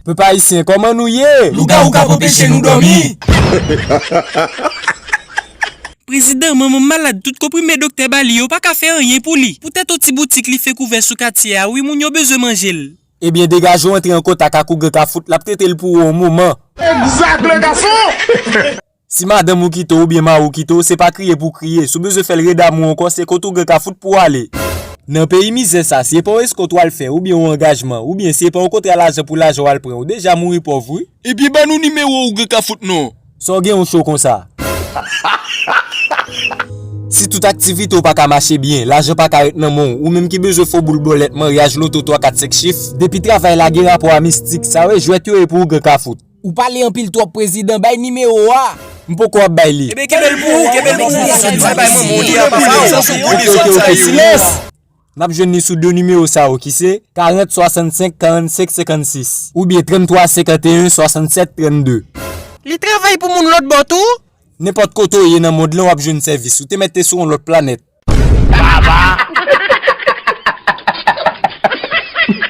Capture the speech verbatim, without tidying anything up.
Pèp ayisyen, kòman nou ye? Lougawou k ap anpeche nou dòmi. Prezidan, manman m malad, tout konprime doktè ba li yo pa ka fè anyen pou li. Poutèt yon ti boutik li fenk ouvè sou katye a, wi, moun yo bezwen manje l. Ebyen, degaje w antre an kontak ak Ougre Kafout, l ap trete l pou ou yon moman. Exact, le garçon! Si madanm ou kite w oubyen mari w kite w, se pa kriye pou w kriye. Si w bezwen fè l redamou ankò, se kot Ougre Kafout pou w ale. Nan peyi mizè sa, si e pa yon eskont w al fè, oubyen yon angajman, oubyen si e pa yon kontra lajan pou lajan w al pran, ou deja mouri pòv, wi. Ebyen, ban nou nimewo Ougre Kafout non. Sa w gen yon cho konsa? Si tout aktivite w pa ka mache byen, lajan pa ka ret nan men w, ou menm ki bezwen fè yon boul bòlèt, maryaj, loto twa, kat, senk chif, depi travay la gen rapò a mistik, sa yo e jwèt yo ye pou Ougre Kafout. Ou pale anpil twòp, prezidan, bay nimewo a. M poko ap bay li. Ebyen, kenbe l pou ou, kenbe l pou ou. Sa bay manman w li a papa w. Ok, ok, ok, silans! N ap jwenn li sou de nimewo sa yo ki se karant swasannsenk karannsenk senkannsis oubyen tranntwa senkanteyen swasannsèt trannde. Li travay pou moun lòt bò tou? Nenpòt kote w ye nan mond lan, w ap jwenn sèvis. Ou te mèt te sou yon lòt planèt.